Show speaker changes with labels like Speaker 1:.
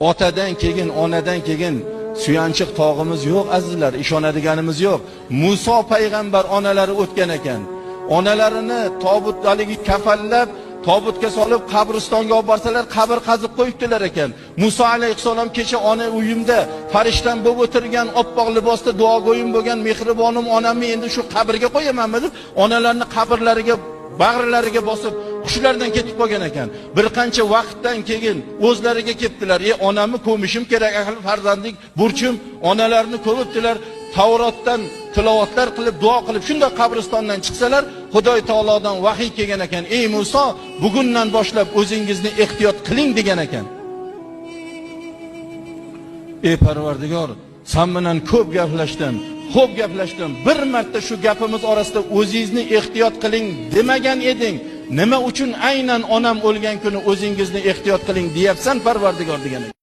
Speaker 1: Otadan keyin, onadan keyin suyanchiq tog'imiz yo'q azizlar, ishonadiganimiz yo'q. Muso payg'ambar onalari o'tgan ekan. Onalarini tobut haligi kafanlab, tobutga solib qabristonga olib borsalar, qabr qazib qo'yibdilar ekan. Muso alayhissalom kecha ona uyimda farishtam bo'lib o'tirgan, oppoq libosda duogo'yim bo'lgan mehribonim onamni endi shu qabrga qo'yamanmi deb onalarni qabrlariga, bag'rilariga bosib hushlardan ketib qolgan ekan. Bir qancha vaqtdan keyin o'zlariga ketdilar. Onamni ko'mishim kerak, axir farzandlik burchim. Onalarni ko'mibdilar. Tavrotdan tilovatlar qilib, duo qilib, shunda qabristondan chiqsalar, Xudoy taolodan vahiy kelgan ekan. Ey Muso, bugundan boshlab o'zingizni ehtiyot qiling degan ekan. Ey Parvardigor, sen bilan ko'p gaplashdim, xo'p gaplashdim. Bir marta shu gapimiz orasida o'zingizni ehtiyot qiling demagan eding. Nima uchun aynan onam o'lgan kuni o'zingizni ehtiyot qiling deyapsan Parvardigor degan ekan.